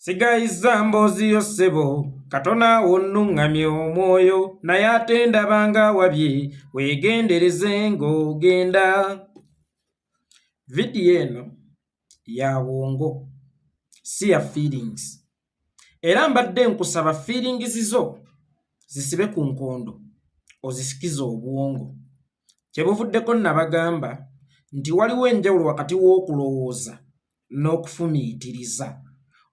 Sigayizza mboozi yo ssebo, katono awo nnuŋŋamye omwoyo, naye ate ndaba ng'awabye, weegendereze ng'ogenda. Vidiyo eno ya bwongo, si ya feelings. Era mbadde nkusaba feelings zo zisibe ku nkondo ozisikize obwongo. Kye buvuddeko nnabagamba nti waliwo enjawulo wakati w'okulowooza n'okufumiitiriza.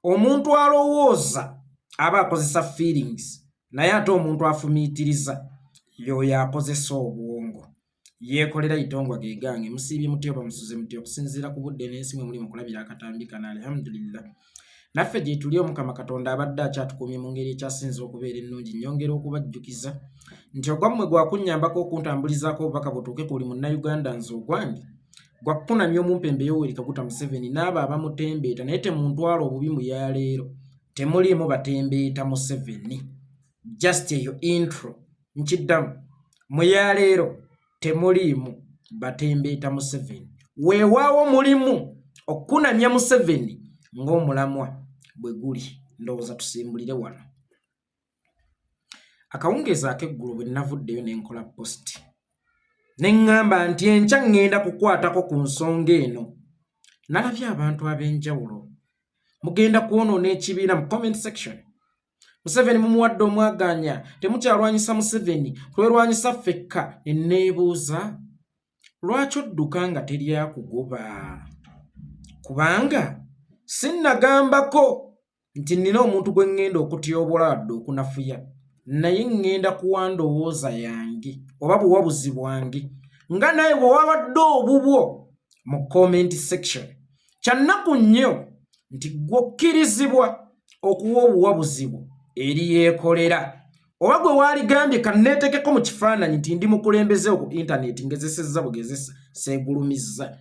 Omuntu alowooza aba akozesa feelings, naye ate omuntu afumiitiriza y'oyo akozesa obwongo. Yeekolera itongwa ge gange. Musiibye mutya oba musuze mutya okusinziira ku budde n'ensi mwe muli mu kulabira akatambi kano? Alhamdulillah, naffe gyetuli, Omukama Katonda abadde akyatukuumye mu ngeri ekyasinze okubeera ennungi. Nnyongera okubajjukiza nti ogwammwe gwakunnyambako okuntambulizaako obubaka butuuke ku buli Munnayuganda. Nze ogwange gwakkunamya omumpembe Yoweri Kaguta Museveni n'abo abamutembeeta, naye temuntwala obubi. Mu yaleero temuliimu batembeeta Museveni, just eyo intro. Nkiddamu, mu yaleero temuliimu batembeeta Museveni. Weewaawo mulimu okkunamya Museveni ng'omulamwa bwe guli. Ndowooza tusimbulire wano. Akawungeezi ak'eggulo bwe navuddeyo ne nkola post ne ŋŋamba nti enkya ŋŋenda kukwatako ku nsonga eno, nalabye abantu ab'enjawulo mugenda kwonoona ekibiina mu comment section. Museveni mumuwadde omwaganya, temukyalwanyisa Museveni, twerwanyisa ffekka. Ne neebuuza, lwaki odduka nga teryakugoba? Kubanga sinnagambako nti nnina omuntu gwe ŋŋenda okutyobola wadde okunafuya, naye ŋŋenda kuwa ndowooza yange oba buwabuzi bwange nga naye bwe wabadde obubwo mu comment section. Kyannaku nnyo nti gw'okkirizibwa okuwa obuwabuzi bwo eri Yeekolera, oba gwe waaligambye kanneetekeko mu kifaananyi nti ndi mukulembeze ku intaneti, ngezesezza bugezesa, seegulumizza,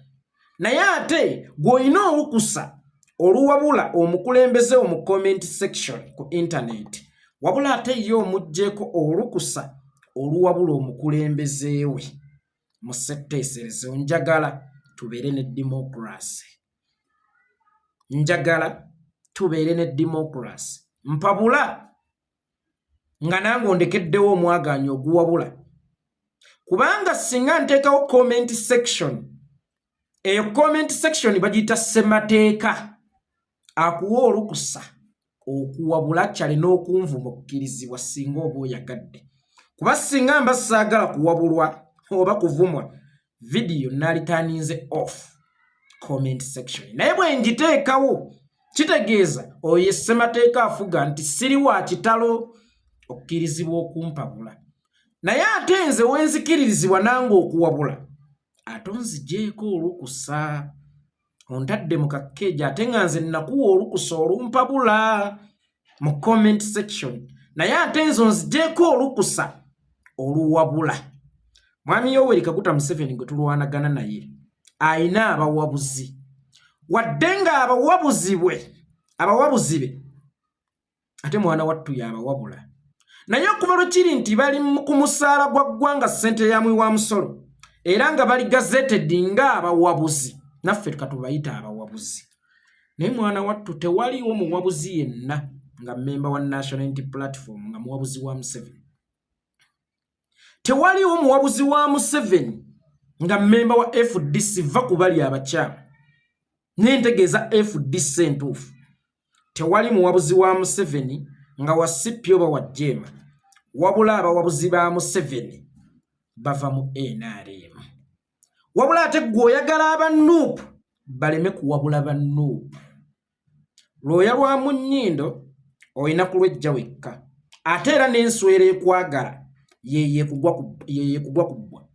naye ate gw'olina olukusa oluwabula omukulembeze mu comment section ku intaneti, wabula ate ye omuggyeko olukusa oluwabula omukulembeze we mu ssetteeserezo. Njagala tubeere ne democracy, njagala tubeere ne democracy. Mpabula nga nange ondekeddewo omwagaanya oguwabula, kubanga singa nteekawo comment section, eyo comment section bagiyita ssemateeka akuwa olukusa okuwabula kyale n'okunvuma okukkirizibwa singa oba oyagadde. Kuba singa mba saagala kuwabulwa oba kuvumwa, vidiyo naalitaninze off comment section, naye bwe ngiteekawo kitegeeza oyo ye ssemateeka afuga nti siri wa kitalo okkirizibwa okumpabula, naye ate nze wenzikiririzibwa nange okuwabula, ate onzigyeko olukusa, ontadde mu kakkeeji, ate nga nze nakuwa olukusa olumpabula mu comment section, naye ate nze onzigyeko olukusa oluwabula. Mwami Yoweri Kaguta Museveni gwe tulwanagana naye ayina abawabuzi, wadde nga abawabuzi bwe abawabuzi be ate mwana wattu yabawabula, naye okuva lwe kiri nti bali ku musaala gwa ggwanga, ssente ya mwi wa musolo, era nga bali gazetted ng'abawabuzi, naffe katubayita abawabuzi. Naye mwana wattu tewaliwo muwabuzi yenna nga memba wa National Unity Platform nga muwabuzi wa Museveni. Tewaliwo muwabuzi wa Museveni nga memba wa FDC. Va ku bali abakyamu, nentegeeza FDC entuufu. Tewali muwabuzi wa Museveni nga wa CP oba wa JEEMA, wabula abawabuzi ba Museveni bava mu NRM. Wabula ate gwe oyagala aba NUP baleme kuwabula ba NUP. Lwoya lwa mu nnyindo olina kulwejja wekka, ate era n'enswera ekwagala yeyekugwa ku bbwa.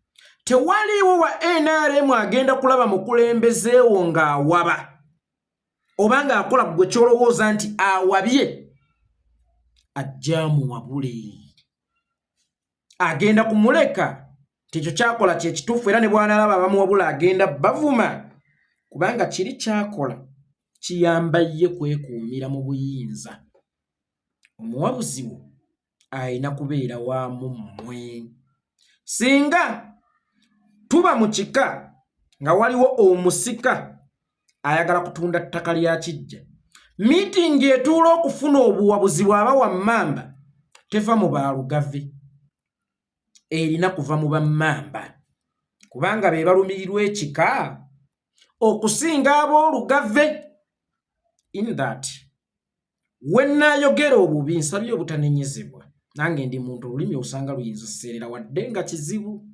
Tewaliiwo wa NRM agenda kulaba mukulembezeewo ng'awaba oba ng'akola gwe kyolowooza nti awabye ajja amuwabule. Agenda kumuleka nti ekyo kyakola kyekituufu, era ne bw'anaalaba abamuwabula agenda bavuma, kubanga kiri kyakola kiyamba ye kwekuumira mu buyinza. Omuwabuzi wo alina kubeera wa mummwe. Singa tuba mu kika nga waliwo omusika ayagala kutunda ttaka lya kijja, Meeting etuula okufuna obuwabuzi bw'aba wammamba teva mu baalugave, erina kuva mu bammamba, kubanga be balumirirwa ekika okusinga ab'olugave. In that we nnaayogera obubi, nsabye obutanenyezebwa, nange ndi muntu, olulimi osanga luyinza sseerera wadde nga kizibu.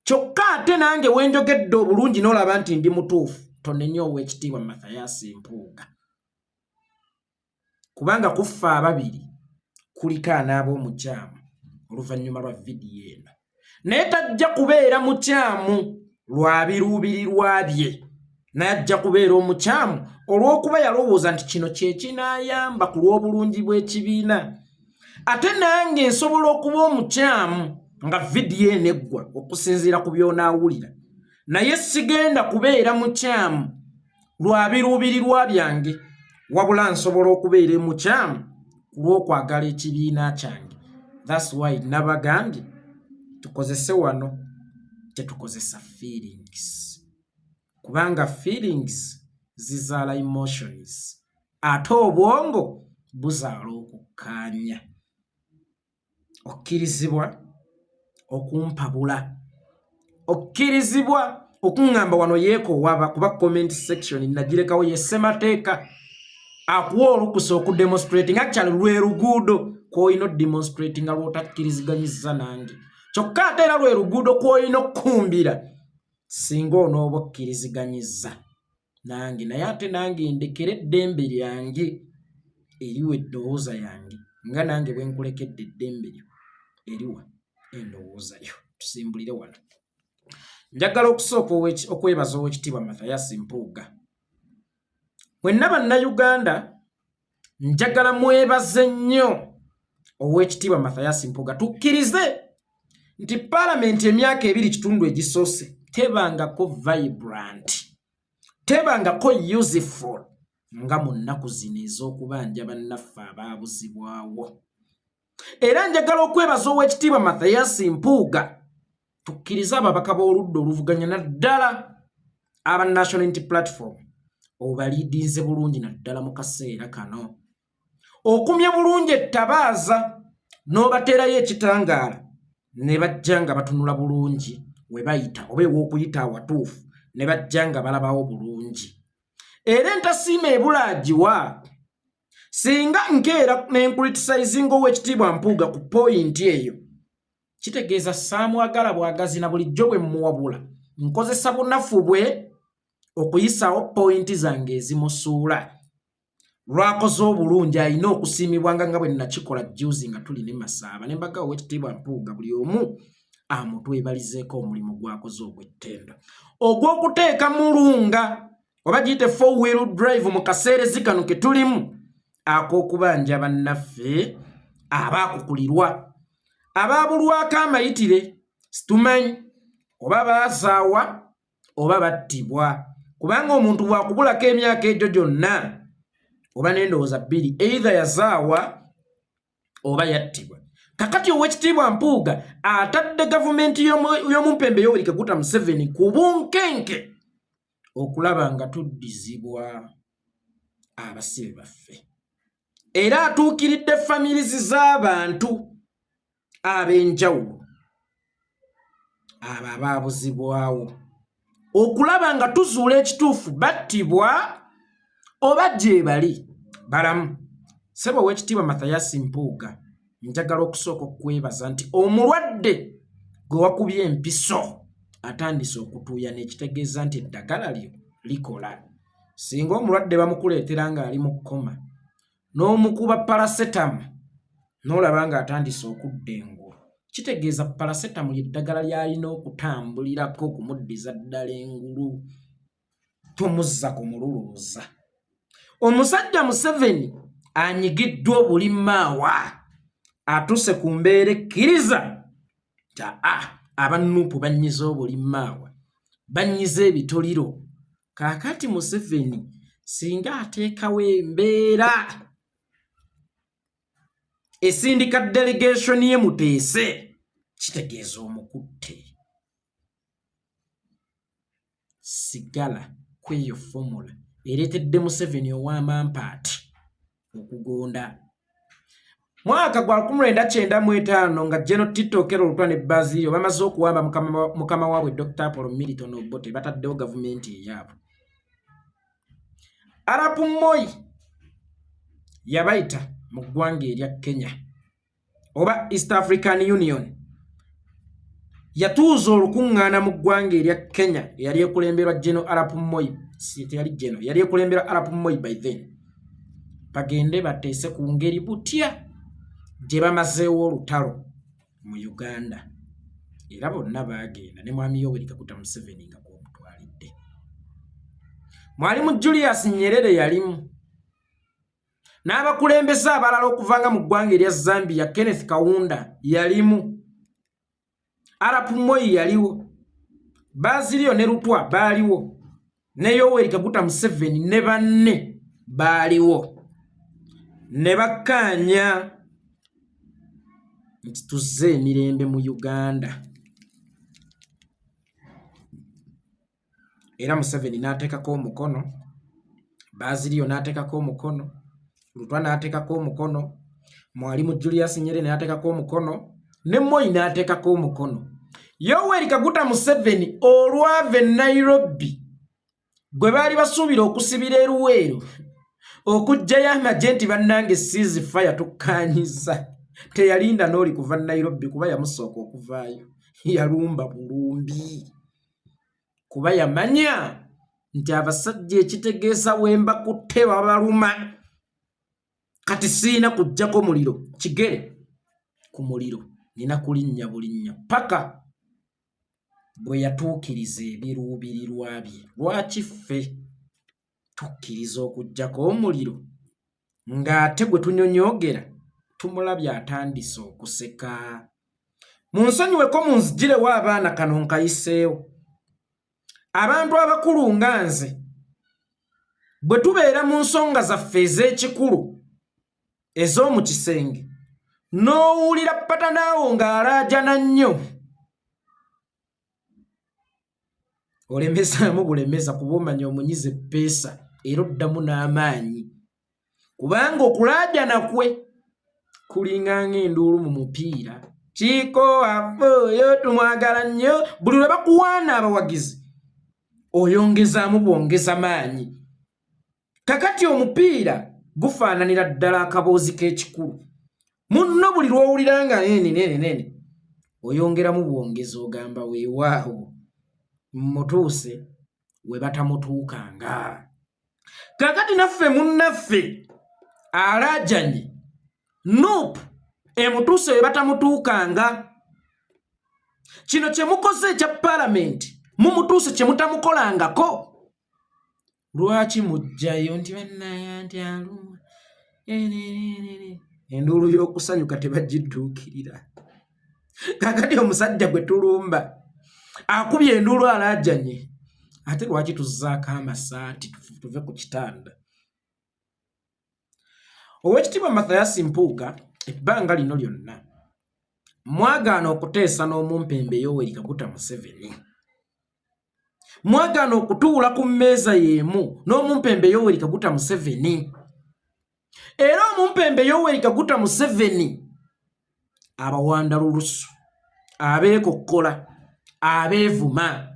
Kyokka ate nange wenjogedde obulungi n'olaba nti ndi mutuufu, tonenya Owekitiibwa Mathayasi Mpuuga, kubanga kuffa ababiri kuliko anaaba omukyamu oluvannyuma lwa vidiyo eno, naye tajja kubeera mukyamu lwa biruubirirwa bye, naye ajja kubeera omukyamu olw'okuba yalowooza nti kino kye kinaayamba ku lw'obulungi bw'ekibiina. Ate nange nsobola okuba omukyamu nga vidiyo eno eggwa okusinziira ku by'onaawulira, naye sigenda kubeera mukyamu lwa biruubirirwa byange, wabula nsobola okubeera emukyamu ku lw'okwagala ekibiina kyange. That's why nabagambye tukozese wano, tetukozesa feelings, kubanga feelings zizaala emotions, ate obwongo buzaala okukkaanya. Okkirizibwa okumpabula, okkirizibwa okuŋŋamba wano yeeko waba, kuba comment section nagirekawo. Ye ssemateeka akuwa olukusa okudemonstrating. Actually, lwe luguudo kwolina odemonstratinga lwotakkiriziganyiza nange, kyokka ate era lwe luguudo kwolina okukumbira singa onooba okkiriziganyiza nange. Naye ate nange ndekere eddembe lyange eriwa eddowooza yange, nga nange bwe nkulekedde eddembe lyo eriwa endowooza yo. Tusimbulire wano. Njagala okusooka okwebaza Owekitiibwa Mathayasi Mpuuga. Mwenna Bannayuganda, njagala mwebaze nnyo Oweekitiibwa Mathayasi Mpuuga. Tukkirize nti paalamenti emyaka 2.5 egisoose tebangako vibrant, tebangako useful nga mu nnaku zino ez'okubanja bannaffe abaabuzibwawo. Era njagala okwebaza Oweekitiibwa Mathayasi Mpuuga. Tukkirize ababaka b'oludda oluvuganya, naddala aba National Unity Platform, obaliidinze bulungi, naddala mu kaseera kano okumye bulungi ettabaaza n'obateerayo ekitangaala ne bajja nga batunula bulungi we bayita oba ew'okuyita awatuufu, ne bajja nga balabawo bulungi. Era entasiima ebulaagiwa singa nkeera nencriticinga Owekitiibwa Mpuuga ku point eyo, kitegeeza saamwagala bwagazi na bulijjo bwe mmuwabula nkozesa bunafu bwe okuyisaawo point zange ezimusuula. Lwakoze obulungi alina okusiimibwanga, nga bwe nakikola juzi nga tuli ne Masaaba ne mbaga Owekitiibwa Mpuuga buli omu amutwebalizeeko omulimu gwakoze ogw'ettendo ogw'okuteeka mulunga oba giyite four wheel drive mu kaseerezi kano ke tulimu ak'okubanja bannaffe abaakukulirwa, abaabulwako amayitire, situmanyi oba baazaawa oba battibwa, kubanga omuntu bw'akubulako emyaka egyo gyonna oba n'endowooza bbiri, either yazaawa oba yattibwa. Kakati Owekitiibwa Mpuuga atadde gavumenti y'omumpembe Yoweri Kaguta Museveni ku bunkenke okulaba nga tuddizibwa abasibe baffe, era atuukiridde families z'abantu ab'enjawulo abo abaabuzibwawo okulaba nga tuzuula ekituufu, battibwa oba gye bali balamu. Ssebo Owekitiibwa Mathayasi Mpuuga, njagala okusooka okwebaza nti omulwadde gwe wakubye empiso atandise okutuuya, n'ekitegeeza nti eddagala lyo likola. Singa omulwadde bamukuleetera ng'ali mu kkoma n'omukuba paracetamol n'olaba ng'atandise okudda engulu, kitegeeza paracetamol lyeddagala ly'alina okutambulirako okumuddiza ddala engulu. Tomuzza ku mululuuza. Omusajja Museveni anyigiddwa obulimaawa, atuuse ku mbeera ekkiriza nti aa abanuupu banyiza obulimaawa, banyiza ebitoliro. Kaakati Museveni singa ateekawo embeera esindika delegation ye muteese, kitegeeza omukutte. Sigala kweyo formula. Ereetedde Museveni ow'amampaati okugonda. Mwaka gwa 1995 nga General Tito Okello Lutwa ne Bazilio bamaze okuwamba mukama waabwe Dr. Apollo Milton Obote, bataddewo gavumenti eyaabwe. Arap Moi yabayita mu ggwanga erya Kenya oba East African Union, yatuuza olukuŋŋaana mu ggwanga erya Kenya eyali ekulemberwa General Arap Moi, teyali General, yali ekulemberwa Arap Moi by then, bagende bateese ku ngeri butya gye bamazeewo olutalo mu Uganda. Era bonna baagenda ne Mwami Yoweri Kaguta Museveni nga kwomutwalidde. Mwalimu Julius Nyerere yalimu n'abakulembeze abalala okuva nga mu ggwanga erya Zambia, Kenneth Kaunda yalimu, Arap Moi yaliwo, Bazilio ne Lutwa baaliwo, ne Yoweri Kaguta Museveni ne banne baaliwo, ne bakkaanya nti tuzze emirembe mu Uganda. Era Museveni n'ateekako omukono, Bazilio n'ateekako omukono, Lutwa n'ateekako omukono, Mwalimu Julius Nyerere n'ateekako omukono, ne Moi n'ateekako omukono. Yoweri Kaguta Museveni olwava e Nairobi gwe baali basuubira okusibira eruweero okuggyayo amagye nti bannange ceasefire tukkaanyizza, teyalinda n'oli kuva Nairobi kuba yamusooka okuvaayo, yalumba bulumbi kuba yamanya nti abasajja ekitegeeza wembakutte babaluma, kati siina kuggyako muliro kigere ku muliro, nina kulinnya bulinnya paka bwe yatuukiriza ebiruubirirwa bye. Lwaki ffe tukkiriza okuggyako omuliro ng'ate gwe tunyonyoogera tumulabye atandise okuseka? Munsonyiweko, munzigirewo abaana kano nkayiseewo. Abantu abakulu nga nze bwe tubeera mu nsonga zaffe ez'ekikulu ez'omu kisenge, n'owulira patanaawo ng'alaajana nnyo, olemezaamu bulemeza kuba omanya omunyiza eppeesa era oddamu n'amaanyi, kubanga okulaajana kwe kulinga ng'enduulu mu mupiira. Kiiko afe oyo tumwagala nnyo, buli lwe bakuwaana abawagizi oyongezaamu bwongeza maanyi. Kakati omupiira gufaananira ddala akaboozi k'ekikulu. Munno buli lw'owulira nga nene nene nene oyongeramu bwongeza, ogamba weewaawo mutuuse we batamutuukanga. Kakati naffe munnaffe alaajanye NUP emutuuse we batamutuukanga. Kino kye mukoze ekya paalamenti mumutuuse kye mutamukolangako. Lwaki mujjayo nti bannaya nti alumwa enduulu y'okusanyuka tebagidduukirira? Kakati omusajja gwe tulumba akubye enduulu alaajanye, ate lwaki tuzzaako amasaati tuve ku kitanda? Oweekitiibwa Mathias Mpuuga, ebbanga lino lyonna mwagaana okuteesa n'omumpembe Yoweri Kaguta Museveni, mwagaana okutuula ku mmeeza y'emu n'omumpembe Yoweri Kaguta Museveni, era omumpembe Yoweri Kaguta Museveni abawanda lulusu, abeekokkola, abeevuma.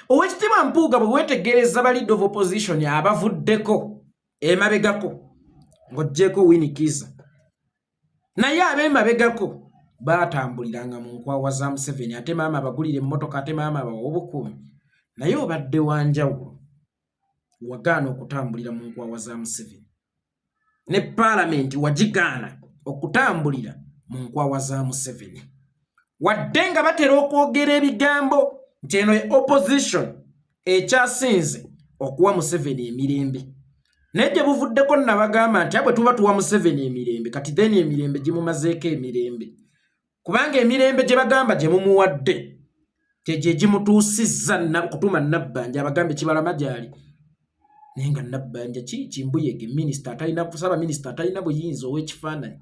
Oweekitiibwa Mpuuga, bwe weetegereza ba leader of opposition abavuddeko emabegako ng'oggyeeko Winnie Kiiza, naye ab'emabegako baatambuliranga mu nkwawa za Museveni, ate maama abagulira emmotoka, ate maama abawa obukuumi. Naye obadde wa njawulo, wagaana okutambulira mu nkwawa za Museveni, ne paalamenti wagigaana okutambulira mu nkwawa za Museveni, wadde nga batera okwogera ebigambo nti eno ye opposition ekyasinze okuwa Museveni emirembe. Naye gye buvuddeko nabagamba nti bwe tuba tuwa Museveni emirembe, kati then emirembe gimumazeeko emirembe, kubanga emirembe gye bagamba gye mumuwadde tegye gimutuusizza kutuma Nabbanja abagambe Kibalama gyali. Naye nga Nabbanja ki kimbuyege, minisita atalina, saba minisita atalina buyinza, ow'ekifaananyi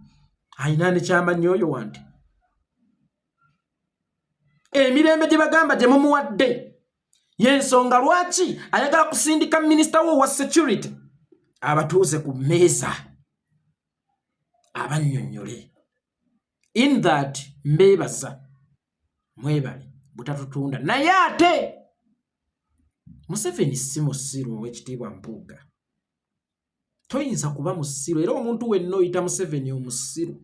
alina nekyamanyi oyo wante. Emirembe gye bagamba gye mumuwadde Yensonga lwaki ayagala kusindika minisita we owa security abatuuze ku mmeeza abannyonnyole. In that mbeebaza, mwebale butatutunda, naye ate Museveni si musiru. Ow'ekitiibwa Mpuuga, toyinza kuba musiru, era omuntu wenna oyita Museveni omusiru,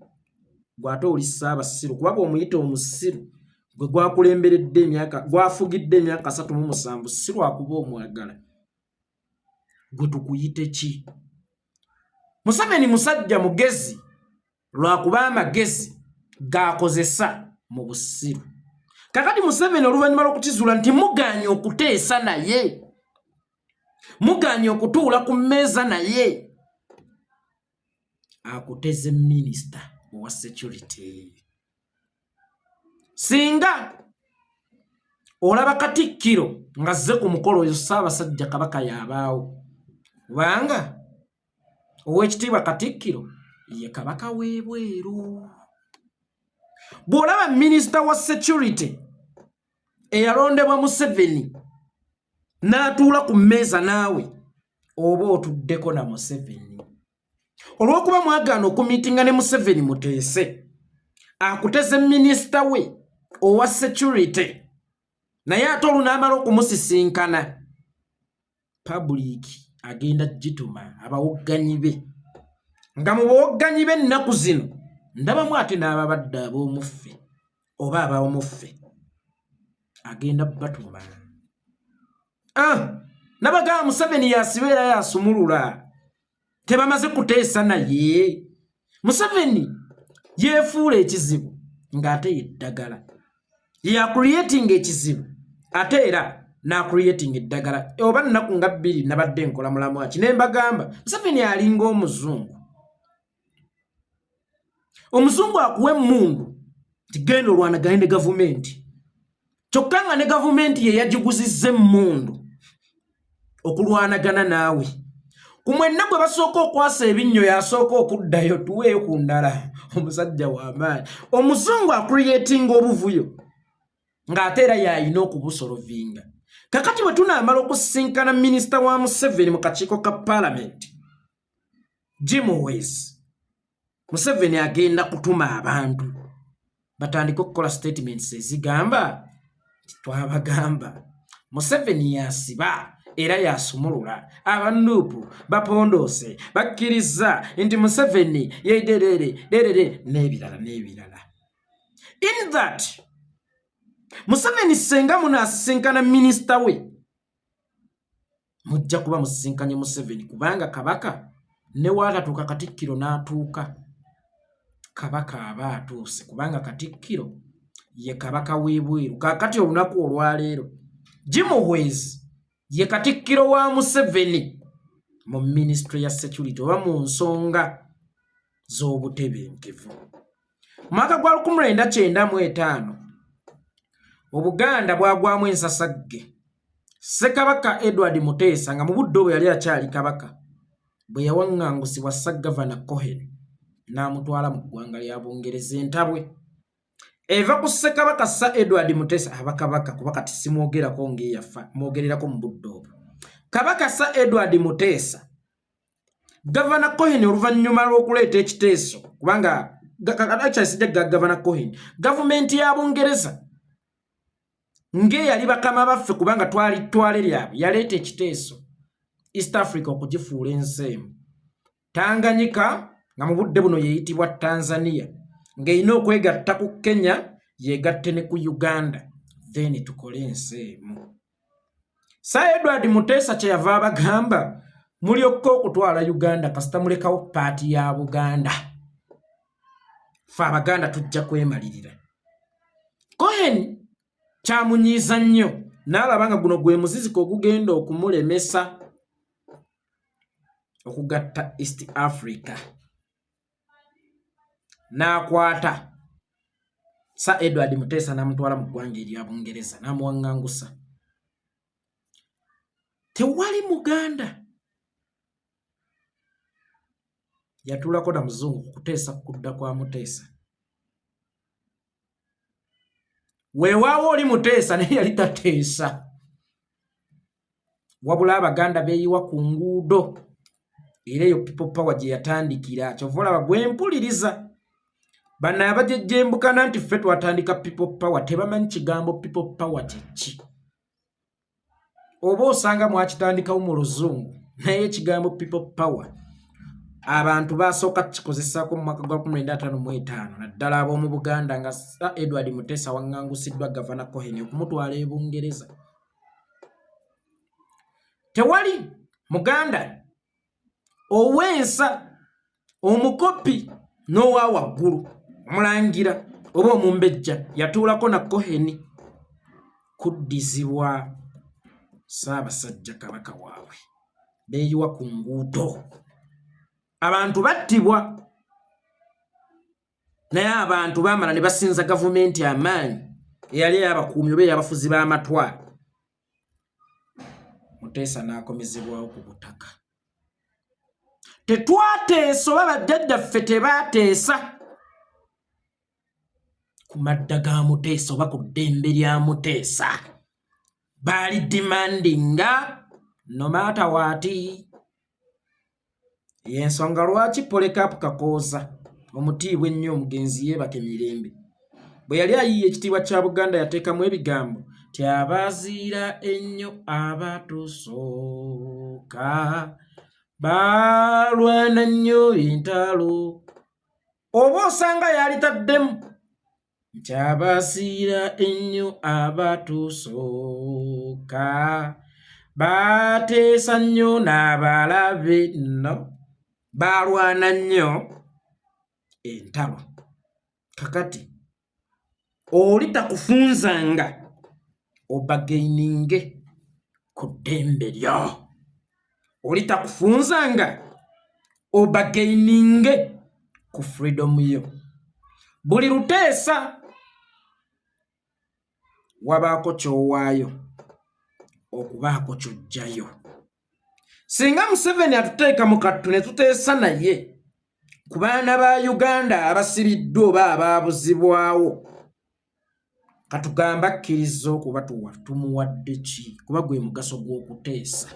gw'ate oli ssaabasiru, kuba bw'omuyita omusiru gwe gwakulemberedde emyaka, gwafugidde emyaka 37, si lwakuba omwagala. Gwe tukuyite ki? Museveni musajja mugezi, lwakuba amagezi gakozesa mu busiru. Kakati Museveni oluvannyuma lw'okukizuula nti mugaanye okuteesa naye, mugaanye okutuula ku mmeeza naye, akuteze minisita owa security. Singa olaba Katikkiro ng'azze ku mukolo oyo, Ssaabasajja Kabaka yabaawo, kubanga Oweekitiibwa Katikkiro ye kabaka w'ebweru. Bw'olaba minisita wa security eyalondebwa Museveni n'atuula ku mmeeza naawe, oba otuddeko na Museveni. Olw'okuba mwagaana okumiitinga ne Museveni muteese, akuteze minisita we owa security, naye ate olunaamala okumusisinkana, public agenda gituma abawogganyi be, nga mu bawogganyi be ennaku zino ndabamu ate n'ababadde ab'omuffe oba ab'omuffe, agenda batuma. Ah, nabagamba Museveni yasiba era yasumulula. Tebamaze kuteesa naye Museveni yeefuula ekizibu ng'ate yeddagala, yacreating ekizibu ate era n'acreating eddagala. Oba nnaku nga 2 nabadde nkola mulamu aki ne mbagamba Museveni alinga omuzungu. Omuzungu akuwa emmundu nti genda olwanagane ne gavumenti, kyokka nga ne gavumenti ye yagiguzizza emmundu okulwanagana naawe. Ku mwenna gwe basooka okwasa ebinnyo yasooka okuddayo, tuweeyo ku ndala. Omusajja w'amaanyi omuzungu acreatinga obuvuyo ng'ate era yayina okubusolvinga. Kakati bwe tunaamala okusisinkana minisita wa Museveni mu kakiiko ka paalamenti, Jim Wes, Museveni agenda kutuma abantu batandike okukola statements ezigamba nti twabagamba Museveni yasiba era yasumulula. Aba NUP bapondoose, bakkiriza nti Museveni yederere derere n'ebirala n'ebirala. In that Museveni senga munaasisinkana minisita we, mujja kuba musisinkanye Museveni, kubanga kabaka ne waatatuuka, Katikkiro n'atuuka, kabaka aba atuuse, kubanga Katikkiro ye kabaka w'ebweru. Kaakati olunaku olwaleero Jimuhwezi ye Katikkiro wa Museveni mu ministry ya security oba mu nsonga z'obutebenkevu. Mwaka gwa 1995 Obuganda bwagwamu ensasagge, Ssekabaka Edward Muteesa, nga mu budde obwo yali akyali kabaka, bwe yawaŋŋangusibwa Sir Gavana Cohen n'amutwala mu ggwanga lya Bungereza. Entabwe eva ku Ssekabaka Sir Edward Muteesa, abakabaka, kuba kati simwogerako ng'eyafa, mwogererako mu budde obwo Kabaka Sir Edward Muteesa. Gavana Cohen oluvannyuma lw'okuleeta ekiteeso, kubanga actually sijja Gavana Cohen, gavumenti ya Bungereza ng'eyali bakama baffe, kubanga twali ttwale lyabwe, yaleeta ekiteeso East Africa okugifuula ensi emu. Tanganyika, nga mu budde buno yeeyitibwa Tanzania, ng'erina okwegatta ku Kenya, yeegatte ne ku Uganda, then tukole ensi emu. Sir Edward Muteesa kyeyava abagamba, mulyokka okutwala Uganda kasita mulekawo part ya Buganda, fe Abaganda tujja kwemalirira. Cohen kyamunyiiza nnyo n'alaba nga guno gwe muziziko ogugenda okumulemesa okugatta East Africa, n'akwata Sir Edward Muteesa n'amutwala mu ggwanga erya Bungereza n'amuwaŋŋangusa. Tewali Muganda yatuulako na muzungu ku kuteesa kudda kwa Muteesa. Weewaawo oli Muteesa naye yali tateesa. Wabula Abaganda beeyiwa ku nguudo, era eyo People Power gye yatandikira. Kyova olaba gwe mpuliriza bano abajejjembukana nti ffe twatandika People Power, tebamanyi kigambo People Power kyeki. Oba osanga mwakitandikawo mu Luzungu, naye ekigambo People Power abantu basooka kukikozesaako mu mwaka gwa 1955, naddala ab'omu Buganda, nga Sir Edward Mutesa waŋŋangusiddwa Gavana Cohen okumutwala e Bungereza. Tewali Muganda ow'ensa, omukopi n'owa waggulu, omulangira oba omumbejja yatuulako na Cohen kuddizibwa Ssaabasajja Kabaka waabwe. Beeyiwa ku nguudo, abantu battibwa, naye abantu baamala ne basinza gavumenti amaanyi eyali eyabakuumi oba eyabafuzi b'amatwale. Muteesa n'akomezebwawo ku butaka. Tetwateesa oba bajjajjaffe tebaateesa ku madda ga Muteesa oba ku ddembe lya Muteesa. Baali demandinga no matter what. Yensonga lwaki Polycarp Kakooza, omutiibwa ennyo omugenzi, yeebaka emirembe, bwe yali ayiiya ekitiibwa kya Buganda, yateekamu ebigambo ti abaziira ennyo abatusooka balwana nnyo entalo. Oba osanga yalitaddemu nti abasiira ennyo abatusooka bateesa nnyo n'abalabe, nno balwana nnyo entalo. Kakati oli takufunzanga obargaininge ku ddembe lyo, oli takufunzanga obargaininge ku freedom yo. Buli luteesa wabaako ky'owaayo okubaako ky'ojjayo. Singa Museveni atuteeka mu kattu ne tuteesa naye ku baana ba Uganda abasibiddwa oba abaabuzibwawo, katugamba akkiriza okubatuwa, tumuwadde ki? Kuba gwe mugaso gw'okuteesa.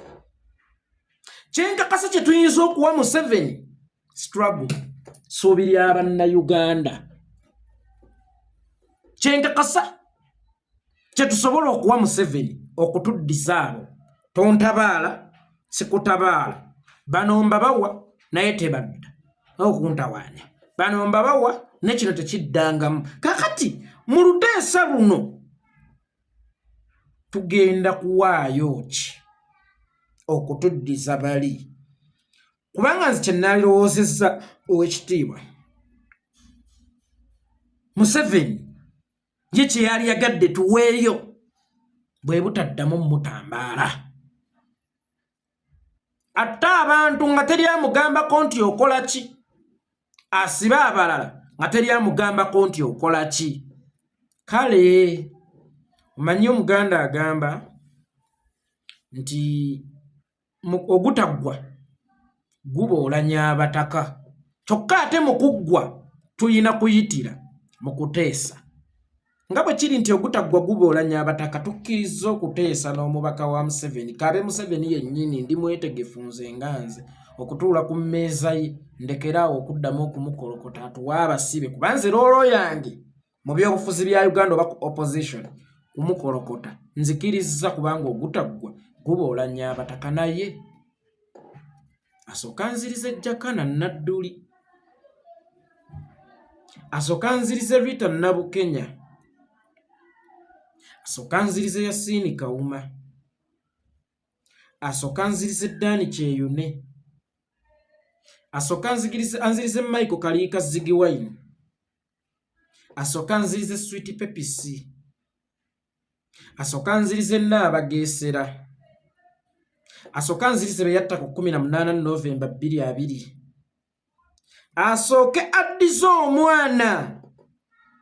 Kyenkakasa kye tuyinza okuwa Museveni, struggle, ssuubi lya Bannayuganda. Kyenkakasa kye tusobola okuwa Museveni okutuddiza abo, tontabaala sikutabaala, bano mbabawa naye tebadda okuntawaanya, bano mbabawa ne kino tekiddangamu. Kakati mu luteesa luno tugenda kuwaayo ki okutuddiza bali? Kubanga nze kyenalirowoozezza, owekitiibwa Museveni ye kye yali yagadde tuweeyo bwe butaddamu mutambaala atte abantu nga teri amugambako nti okola ki, asibe abalala nga teri amugambako nti okola ki. Kale omanyi Omuganda agamba nti ogutaggwa guboolanya abataka, kyokka ate mu kuggwa tuyina kuyitira mu kuteesa. Nga bwe kiri nti ogutaggwa guboolanya abataka, tukkiriza okuteesa n'omubaka wa Museveni, kabe Museveni yennyini. Ndi mwetegefu nze nga nze okutuula ku mmeeza ye, ndekeraawo okuddamu okumukolokota, atuwa abasibe, kuba nze role yange mu byobufuzi bya Uganda oba ku opposition kumukolokota. Nzikirizza, kubanga ogutaggwa guboolanya abataka, naye asooka nziriza Ejjakana Nadduli, asooka nzirize Rita Nabukenya, asooka nzirize Yasiini Kawuma, asooka nzirize Ddaani Kyeyune, asooka anzirize Michael Kaliika Zigiwine, asooka nzirize Sweet Pepisi, asooka nzirize Nnaabageesera, asooka nzirize be yatta ku 18 Novemba 2020, asooke addize omwana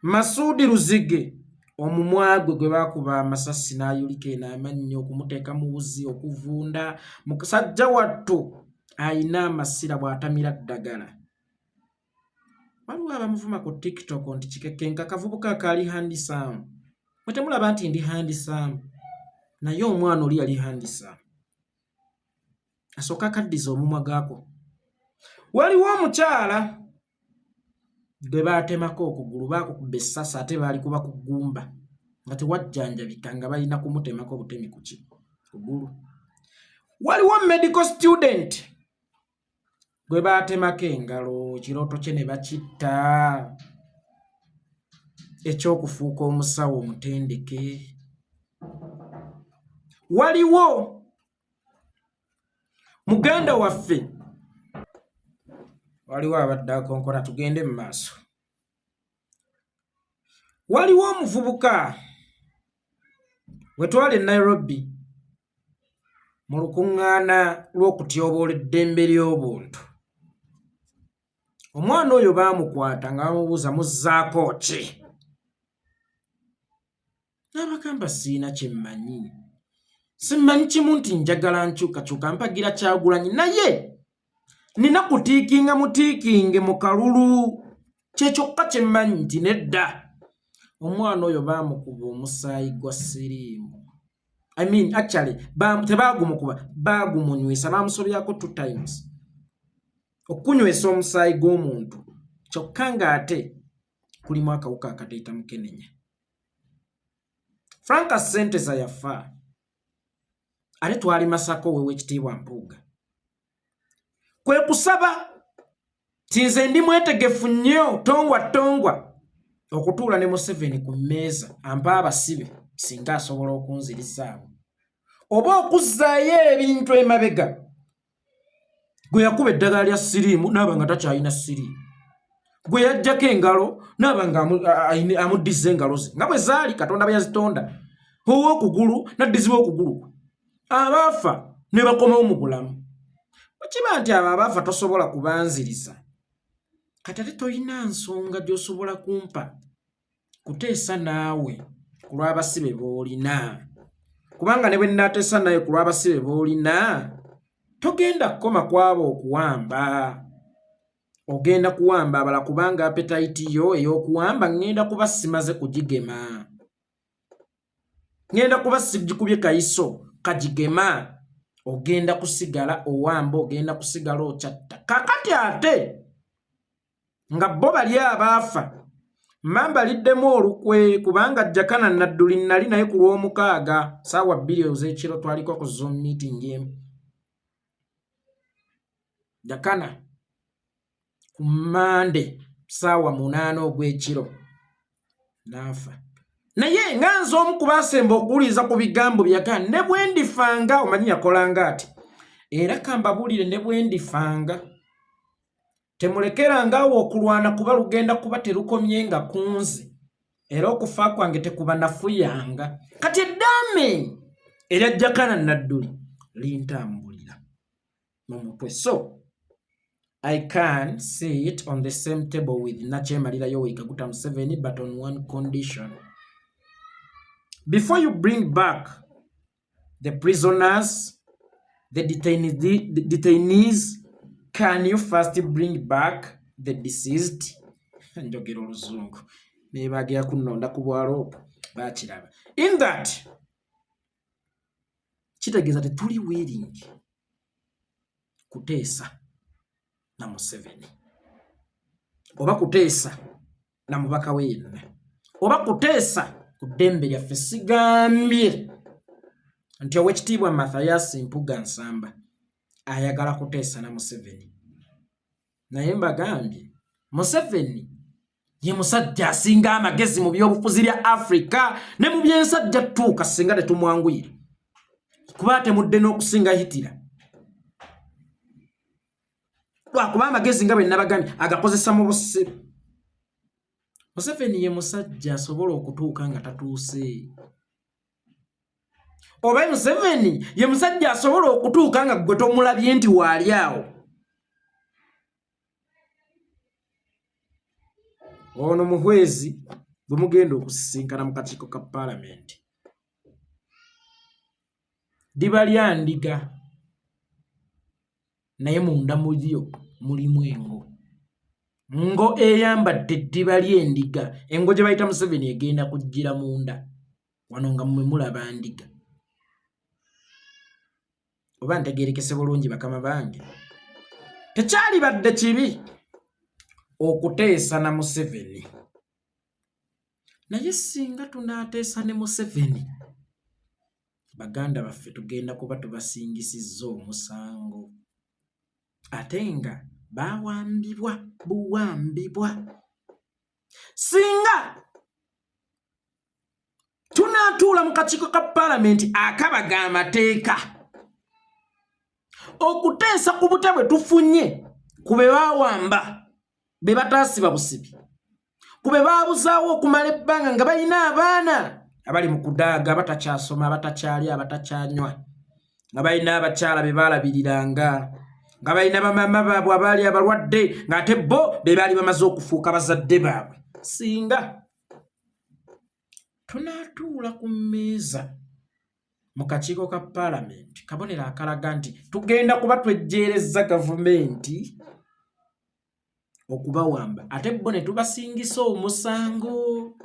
Masuudi Luzige omumwa gwe gwe baakuba amasasi n'ayulika eno amannyo okumuteeka mu wuzi okuvunda. Musajja wattu ayina amasira bw'atamira ddagala. Waliwo abamuvuma ku TikTok nti kikekenka kavubuka akaali handsome. Mwe temulaba nti ndi handsome? Naye omwana oli yali handsome. Asooka akaddiza omumwa gaako. Waliwo omukyala gwe baatemako okugulu, baakukuba essasi ate baali kuba ku ggumba nga tewajjanjabika, nga balina kumutemako butemi kuki kugulu. Waliwo medical student gwe baatemako engalo, ekirooto kye ne bakitta eky'okufuuka omusawo omutendeke. Waliwo muganda waffe, waliwo abadde akonkona, tugende mu maaso. Waliwo omuvubuka we twali e Nairobi mu lukuŋŋaana lw'okutyoboola eddembe ly'obuntu. Omwana oyo baamukwata nga bamubuuza muzzaako ki? N'abagamba siina kye mmanyi, simmanyi kimu nti njagala nkyukakyuka, mpagira Kyagulanyi, naye nina kutiikinga mutiikinge mu kalulu, kye kyokka kye mmanyi nti nedda. Omwana oyo baamukuba omusaayi gwa siriimu. I mean, actually, tebaagumukuba, baagumunywesa, baamusobyako 2 times okunywesa omusaayi gw'omuntu, kyokka ng'ate kulimu akawuka akateeta mukenenya. Frank Ssenteza yafa, ate twali Masaka ow'Ekitiibwa Mpuuga. Kwe kusaba nti nze ndi mwetegefu nnyo tongwa tongwa okutuula ne Museveni ku mmeeza ampa abasibe singa asobola okunzirizaawo oba okuzzaayo ebintu emabega. Gwe yakuba eddagala lya siriimu naaba nga takyalina siriimu, gwe yajjako engalo naaba nga amuddizza engalo ze nga bwe zaali Katonda bwe yazitonda, ow'okugulu naddizibwa okugulu kwe, abaafa ne bakomawo mu bulamu. Bwe kiba nti abo abaafa tosobola kubanziriza, kati ate tolina nsonga gy'osobola kumpa kuteesa naawe ku lw'abasibe b'olina, kubanga ne bwe nnaateesa naye ku lw'abasibe b'olina togenda kukoma ku abo okuwamba, ogenda kuwamba abala, kubanga apetayiti yo ey'okuwamba ŋŋenda kuba simaze kugigema, ŋŋenda kuba sigikubye kayiso kagigema, ogenda kusigala owamba, ogenda kusigala okyatta. Kakati ate nga bo bali abaafa mmamba liddemu olukwe, kubanga Jakana Nadduli nali naye ku Lwomukaaga saawa 2 ez'ekiro, twaliko ku Zoom meeting emu. Jakana ku Mmande saawa 8 ogw'ekiro n'afa, naye nga nze omu ku baasemba okuwuliriza ku bigambo byaga ne bwe ndifanga, omanyi yakolanga ati, era kambabuulire, ne bwe ndifanga temulekeranga awo okulwana, kuba lugenda kuba terukomye nga ku nze, era okufa kwange tekuba nafuyanga. Kati eddaame erya Jakana Nadduli lintambulira mu mutwe. So I can sit on the same table with Nakyemalira Yoweri Kaguta Museveni, but on one condition: before you bring back the prisoners, the detainees, can you first bring back the deceased? Njogera oluzungu nebagera kunonda ku bwaloopo bakiraba. In that kitegeeza tetuli willing kuteesa na Museveni oba kuteesa na mubaka we yenna oba kuteesa ku ddembe lyaffe. Sigambye nti Owekitiibwa Mathayasi Mpuga Nsamba ayagala kuteesa na Museveni, naye mbagambye Museveni ye musajja asinga amagezi mu byobufuzi bya Afrika ne mu byensajja ttuuka, singa tetumwanguyira kuba atemudde n'okusinga Hitler, lwakuba amagezi nga bwe nabagambye agakozesa mu busiru. Museveni ye musajja asobola okutuuka nga tatuuse, oba Museveni ye musajja asobola okutuuka nga gwe tomulabye nti waali awo. Ono Muhwezi bwe mugenda okusisinkana mu kakiiko ka paalamenti, ddiba lya ndiga naye munda mu lyo mulimu engo. Ngo eyambadde eddiba ly'endiga, engo gye bayita Museveni egenda kujjira munda wano nga mmwe mulaba ndiga. Oba ntegeerekese bulungi bakama bange, tekyalibadde kibi okuteesa na Museveni, naye singa tunaateesa ne Museveni, baganda baffe tugenda kuba tubasingisizza omusango, ate nga bawambibwa buwambibwa. Singa tunaatuula mu kakiiko ka paalamenti akabaga amateeka okuteesa ku butya bwe tufunye ku be bawamba, be bataasiba busibi, ku be baabuzaawo okumala ebbanga nga balina abaana abali mu kudaaga, abatakyasoma, abatakyalya, abatakyanywa, nga balina abakyala be baalabiriranga, nga balina bamaama baabwe abaali abalwadde, ng'ate bo be baali bamaze okufuuka bazadde baabwe. Singa tunaatuula ku mmeeza mu kakiiko ka paalamenti, kabonero akalaga nti tugenda kuba twejjeerezza gavumenti okubawamba, ate bo ne tubasingisa omusango,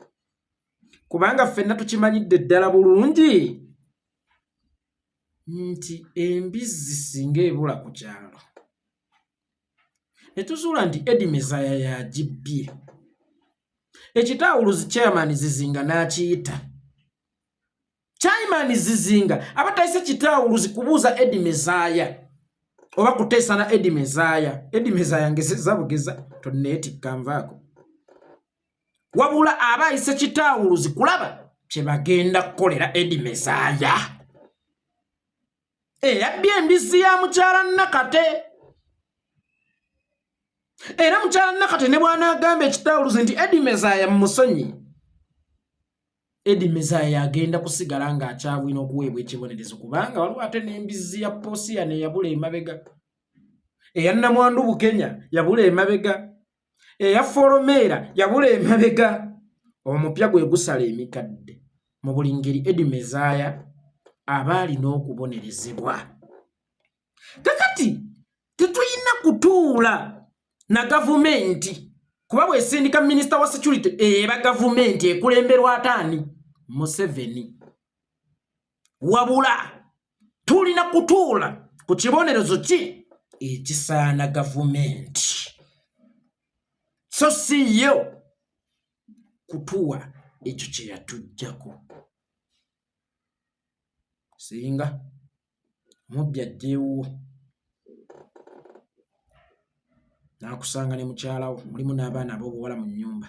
kubanga ffenna tukimanyidde ddala bulungi nti embizzi singa ebula ku kyalo ne tuzuula nti Eddie Mezaya yagibbye, ekitaawuluzi chairman Zizinga n'akiyita. Chairman Zizinga aba tayise kitaawuluzi kubuuza Eddie Mezaya oba kuteesa na Eddie Mezaya. Eddie Mezaya ngezezza bugeza, tonneetikka nvaako, wabula aba ayise kitaawuluzi kulaba kye bagenda kukolera Eddie Mezaya eyabbye embizzi ya mukyala Nakate. Era mukyala Nakate ne bw'anaagamba ekitaawuluzi nti Eddie Mezaya mumusonyi, Eddie Mezaya agenda kusigala ng'akyabwina okuweebwa ekibonerezo, kubanga waliwo ate n'embizzi ya Posiya neyabula emabega, eya Namwandu Bukenya yabula emabega, eya Folomeera yabula emabega. Omupya gwe gusala emikadde. Mu buli ngeri Eddie Mezaya aba alina okubonerezebwa. Kakati tetulina kutuula na gavumenti, kuba bwesindika minisita wa security eba gavumenti ekulemberwa ataani? Museveni. Wabula tulina kutuula ku kibonerezo ki ekisaana gavumenti, so si yo kutuwa ekyo kye yatuggyako. Singa omubbi ajja ewuwo n'akusanga ne mukyala wo, mulimu n'abaana ab'obuwala mu nnyumba,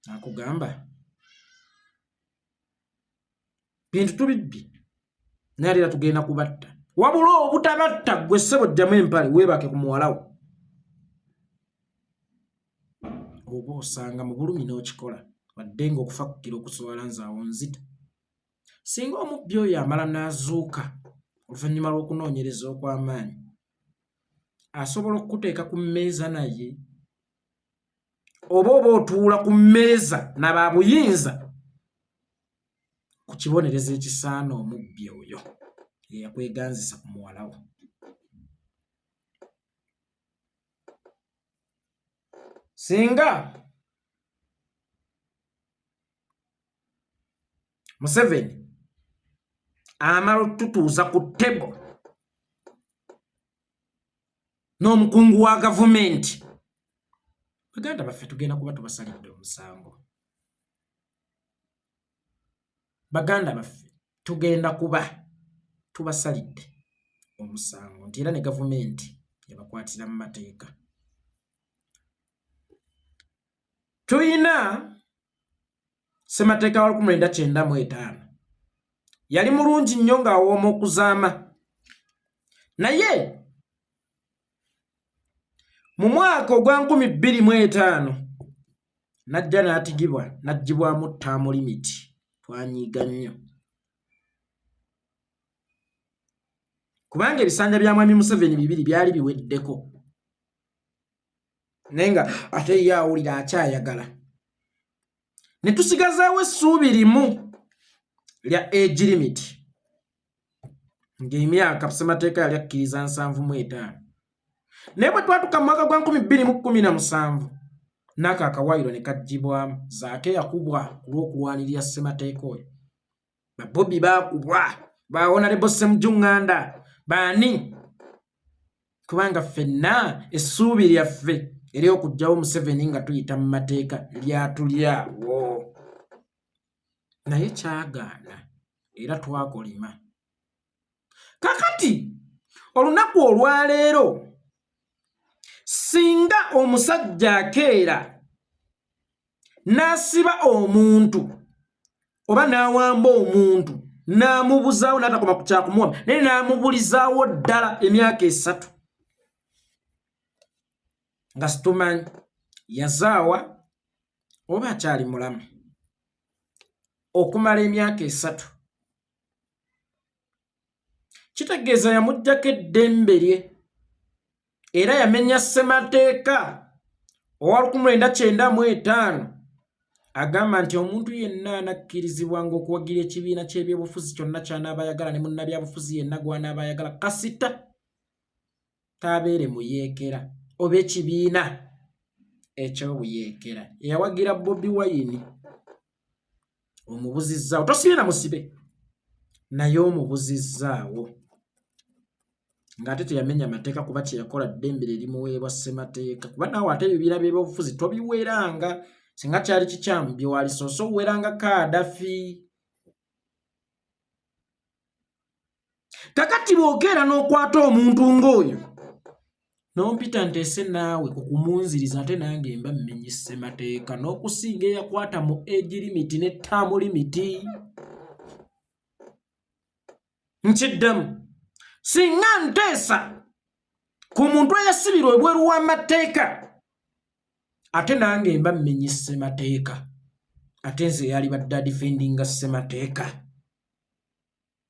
n'akugamba bintu tubibbye naye ate era tugenda kubatta, wabula obutabatta ggwe ssebo ggyamu empale weebake ku muwala wo, oba osanga mu bulumi n'okikola, wadde ng'okufa kukira okuswala, nze awo nzita. Singa omubbi oyo amala n'azuuka oluvannyuma lw'okunoonyereza okw'amaanyi, asobola okukuteeka ku mmeeza naye oba otuula ku mmeeza na ba buyinza ku kibonerezo ekisaana omubbi oyo eyakweganzisa ku muwala wo. Singa Museveni amala otutuuza ku table n'omukungu wa gavumenti, baganda baffe tugenda kuba tubasalidde omusango. Baganda baffe tugenda kuba tubasalidde omusango nti era ne gavumenti ebakwatira mu mateeka. Tulina ssemateeka wa 1995, yali mulungi nnyo ng'awooma okuzaama, naye mu mwaka ogwa 2005 n'ajja n'atigibwa n'aggyibwamu ttaamu limiti. Twanyiiga nnyo kubanga ebisanja bya Mwami Museveni bibiri byali biweddeko, naye nga ate ye awulira akyayagala, ne tusigazaawo essuubi limu lya age limit, ng'emyaka ssemateeka yali akkiriza 75. Naye bwe twatuka mu mwaka gwa 2017, n'ako akawaayiro ne kaggyibwamu. Zaake yakubwa ku lw'okulwanirira ssemateeka oyo, babobi baakubwa. Ba Honorable Ssemujju Nganda baani, kubanga ffenna essuubi lyaffe ery'okuggyawo Museveni nga tuyita mu mateeka lyatulyawo, naye kyagaana era twakolima. Kakati olunaku olwaleero singa omusajja akeera n'asiba omuntu oba n'awamba omuntu n'amubuzaawo, n'atakoma ku kyakumuwamba naye n'amubulizaawo ddala emyaka 3 nga situmanyi yazaawa oba akyali mulamu okumala emyaka 3, kitegeeza yamuggyako eddembe lye era yamenya ssemateeka owa 1995 agamba nti omuntu yenna anakkirizibwanga okuwagira ekibiina ky'ebyobufuzi kyonna ky'anaaba ayagala ne munnabyabufuzi yenna gw'anaaba ayagala, kasita taabeere muyeekera oba ekibiina ekyobuyeekera. Eyawagira Bobi Wine omubuzizzaawo, tosibye na musibe naye omubuzizzaawo ng'ate teyamenya mateeka, kuba kye yakola ddembe lye limuweebwa ssemateeka. Kuba naawe ate ebibiina by'ebyobufuzi tobiweranga. Singa kyali kikyamu bye walisoose oweranga Kadafi. Kakati bw'okeera n'okwata omuntu ng'oyo n'ompita nteese naawe ku kumunziriza, ate nange mba mmenye ssemateeka n'okusinga eyakwata mu age limit ne term limit. Nkiddamu, singa nteesa ku muntu eyasibirwa ebweru w'amateeka, ate nange mba mmenye ssemateeka, ate nze eyali badde adifendinga ssemateeka.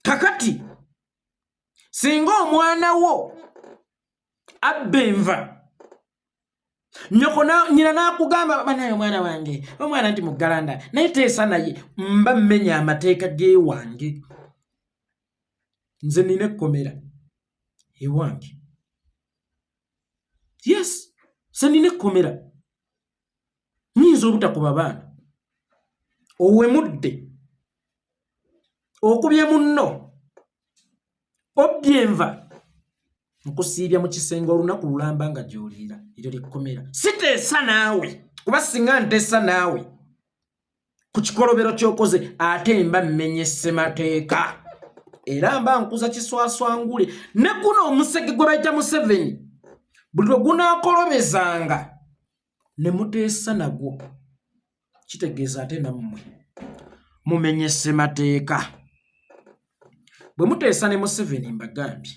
Kakati singa omwana wo abba enva, nyoko nyina n'akugamba, "Banaye omwana wange, omwana nti muggalanda, naye teesa naye," mba mmenya amateeka gewange. Nze nina ekkomera ewange. Yes, se nina ekkomera, nyinza obutakuba baana. Owemudde, okubye munno, obbye enva, nkusiibya mu kisenge olunaku lulamba nga gy'oliira. Eryo lyekkomera. Siteesa naawe, kuba singa nteesa naawe ku kikolobero ky'okoze, ate mba mmenye ssemateeka era mba nkuza kiswaswangule. Ne guno omusege gwe bayita Museveni, buli lwe gunaakolobezanga ne muteesa nagwo, kitegeeza ate nammwe mumenye ssemateeka bwe muteesa ne Museveni. Mbagambye,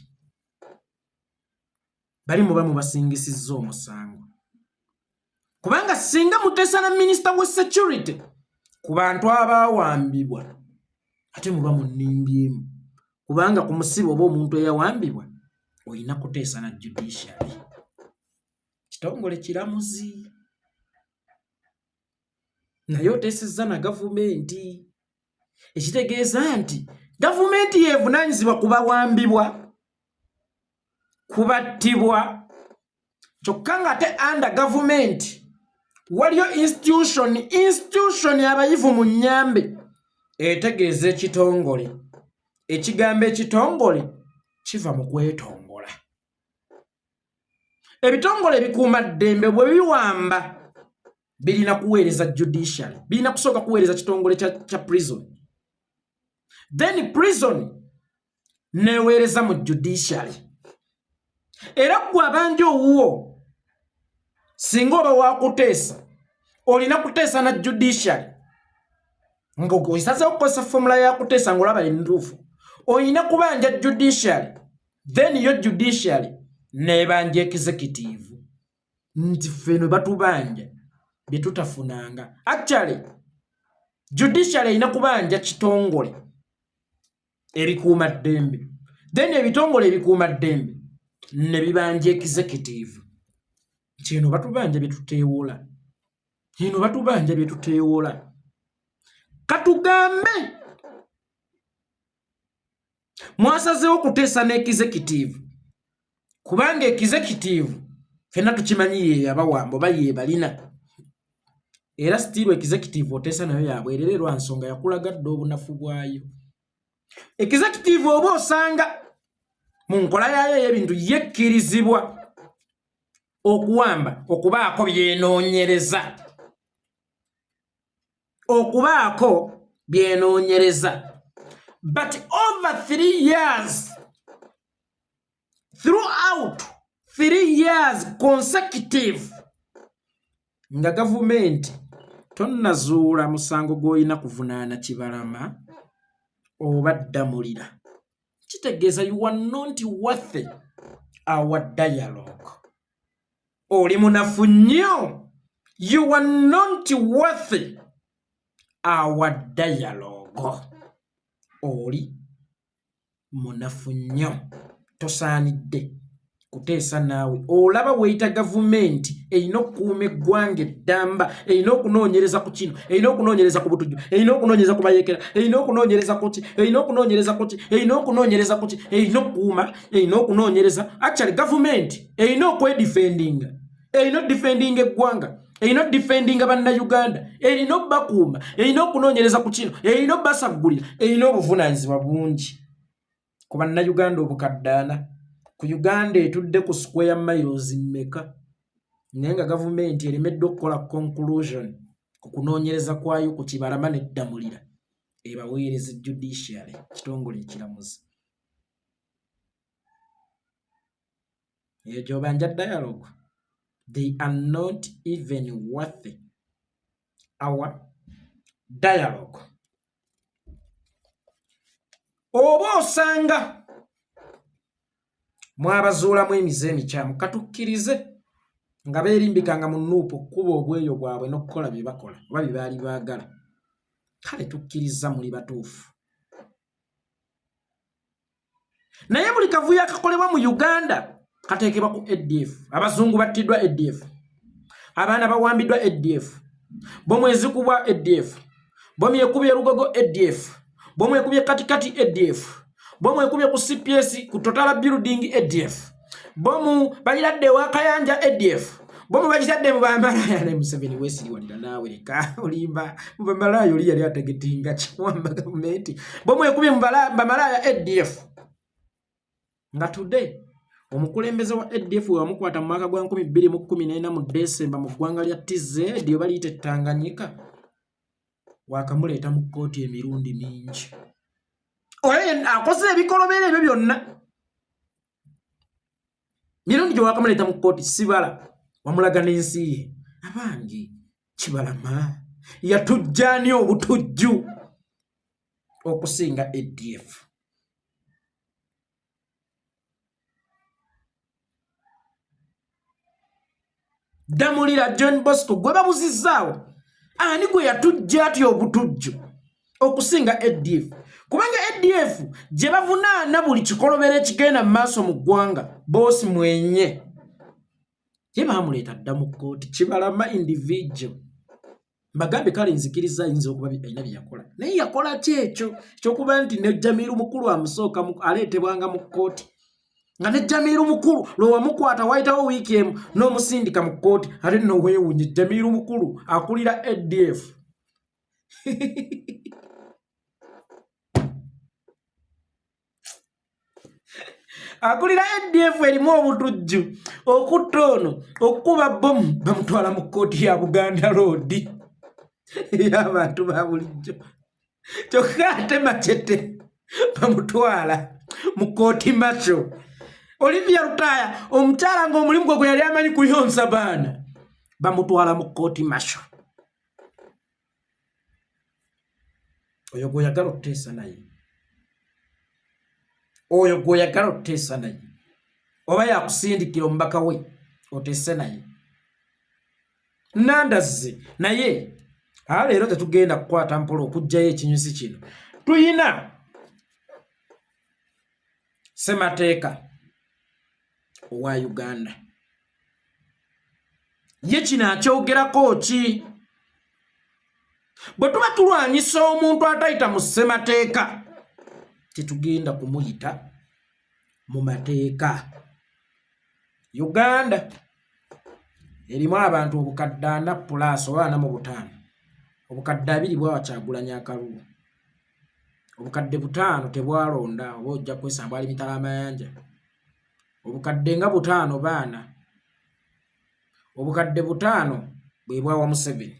bali muba mubasingisizza omusango, kubanga singa muteesa na minisita wa security ku bantu abaawambibwa, ate muba munnimbyemu, kubanga ku musibe oba omuntu eyawambibwa olina kuteesa na judiciary, kitongole kiramuzi, naye oteesezza na gavumenti, ekitegeeza nti gavumenti yeevunaanyizibwa ku bawambibwa, kubattibwa. Kyokka ng'ate under gavumenti waliyo institution. Institution, abayivu mu nnyambe, etegeeza ekitongole. Ekigambo ekitongole kiva mu kwetongola. Ebitongole ebikuuma ddembe bwe biwamba, birina kuweereza judiciary, birina kusooka kuweereza kitongole kya prison, then prison neweereza mu judiciary. Era ggwe abanja owuwo, singa oba wakuteesa, olina kuteesa na judiciary. Nga osazeewo okukozesa formula ya kuteesa ng'olaba entuufu, olina kubanja judiciary, then yo judiciary nebanja executive nti ffeno batubanja bye tutafunanga. Actually, judiciary erina kubanja kitongole ebikuuma ddembe, then ebitongole ebikuuma ddembe ne bibanja executive nti eno batubanja bye tuteewola, eno batubanja bye tuteewola. Katugambe mwasazeewo kuteesa ne executive, kubanga executive fenna tukimanyi ye yabawamba oba yebalina, era still executive oteesa nayo yabwerere lwa nsonga yakulaga dda obunafu bwayo. Executive oba osanga mu nkola yaayo ey'ebintu yekkirizibwa okuwamba, okubaako byenoonyereza, okubaako byenoonyereza, but over 3 years, throughout 3 years consecutive, nga gavumenti tonnazuula musango gw'olina kuvunaana Kibalama oba Ddamulira, kitegeeza you are not worth our dialogue. Oli munafu nnyo. You are not worth our dialogue. Oli munafu nnyo, tosaanidde kuteesa naawe. Olaba weeyita gavumenti erina okukuuma eggwanga eddamba, erina okunoonyereza ku kino, erina okunoonyereza ku butujju, erina okunoonyereza ku bayeekera, erina okunoonyereza ku ki, erina okunoonyereza ku ki, erina okunoonyereza ku ki, erina okukuuma, erina okunoonyereza. Actually, gavumenti erina okwedefendinga, erina odefendinga eggwanga, erina odefendinga Bannayuganda, erina obbakuuma, erina okunoonyereza ku kino, erina obbasaggulira, erina obuvunaanyizibwa bungi ku Bannayuganda obukadde 40 ku Uganda etudde ku square miles mmeka, naye nga gavumenti eremeddwa okukola conclusion ku kunoonyereza kwayo ku Kibalama n'eDdamulira, ebaweereza judiciary, kitongole ekiramuzi. Eyo gy'obanja dialogue? They are not even worth our dialogue. Oba osanga mwabazuulamu emize emikyamu, katukkirize nga beerimbikanga mu NUP okukuba obweyo bwabwe n'okukola bye bakola oba bye baali baagala. Kale tukkiriza muli batuufu, naye buli kavuyo akakolebwa mu Uganda kateekebwa ku ADF. Abazungu battiddwa ADF, abaana bawambiddwa ADF, bomu ezikubwa ADF, bomu ekubye Lugogo ADF, bomu ekubye Katikati ADF, bomu ekubye ku CPS, ku Totala building ADF, bomu bagiradde ewa Kayanja ADF, bomu bagitadde mu bamalaaya. Ne Museveni weesiriwalira naawe, leka olimba. Mu bamalaaya oli yali ategetinga kiwamba gavumenti. Bomu ekubye mu bamalaaya ADF, nga today omukulembeze wa ADF we wamukwata mu mwaka gwa 2014 mu Desemba mu ggwanga lya TZ oba liyita Tanganyika, wakamuleeta mu kkooti emirundi mingi. Oyo akoze ebikolobero ebyo byonna, mirundi gye wakamuleeta mu kkooti sibala, wamulaga n'ensi ye. Abange, Kibalama yatujjaani obutujju okusinga ADF? Ddamulira John Bosco gwe babuzizzaawo, ani gwe yatujja atya obutujju okusinga ADF? Kubanga ADF gye bavunaana buli kikolobero ekigenda mu maaso mu ggwanga, boosi mwenye ye baamuleeta dda mu kkooti. Kibalama individual, mbagambe, kale nzikiriza ayinza okuba alina bye yakola, naye yakola ki ekyo ekyokuba nti ne Jamiru Mukulu amusooka aleetebwanga mu kkooti, nga ne Jamiru Mukulu lwe wamukwata wayitawo wiiki emu n'omusindika mu kkooti? Ate nno weewunye, Jamiru Mukulu akulira ADF, akulira ADF erimu obutujju, okutta ono, okukuba bomu, bamutwala mu kkooti ya Buganda Road ey'abantu ba bulijjo, kyokka ate Machete bamutwala mu kkooti macho. Olivia Lutaaya, omukyala ng'omulimu gwe gwe yali amanyi kuyonsa baana, bamutwala mu kkooti macho. Oyo gw'oyagala okuteesa naye, oyo gw'oyagala okuteesa naye, oba yakusindikira omubaka we oteese naye nandazze naye. Aa, leero tetugenda kukwata mpola okuggyayo ekinyusi kino. Tuyina ssemateeka owa Uganda, ye kino akyogerako ki? Bwe tuba tulwanyisa omuntu atayita mu ssemateeka, tetugenda kumuyita mu mateeka. Uganda erimu abantu obukadde 40 plus oba 45, obukadde 20 bwawa Kyagulanya akalulu. Obukadde 5 tebwalonda, oba ojja kwesamba ali mitala amayanja. Obukadde nga 5 baana, obukadde 5 bwe bwawa Museveni.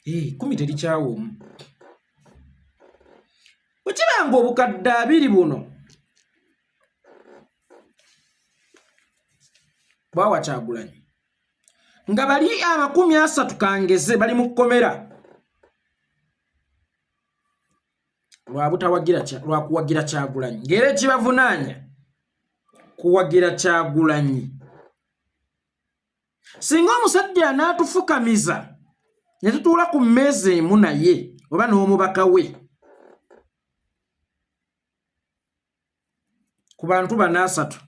10 terikyawa omu. Bwe kiba nga obukadde 20 buno bwawa Kyagulanyi, nga bali 30 kangeze bali mu kkomera lwa kuwagira Kyagulanyi, ng'era ekibavunaanya kuwagira Kyagulanyi. Singa omusajja anaatufukamiza ne tutuula ku mmeeza emu naye oba n'omubaka we ku bantu bano 3,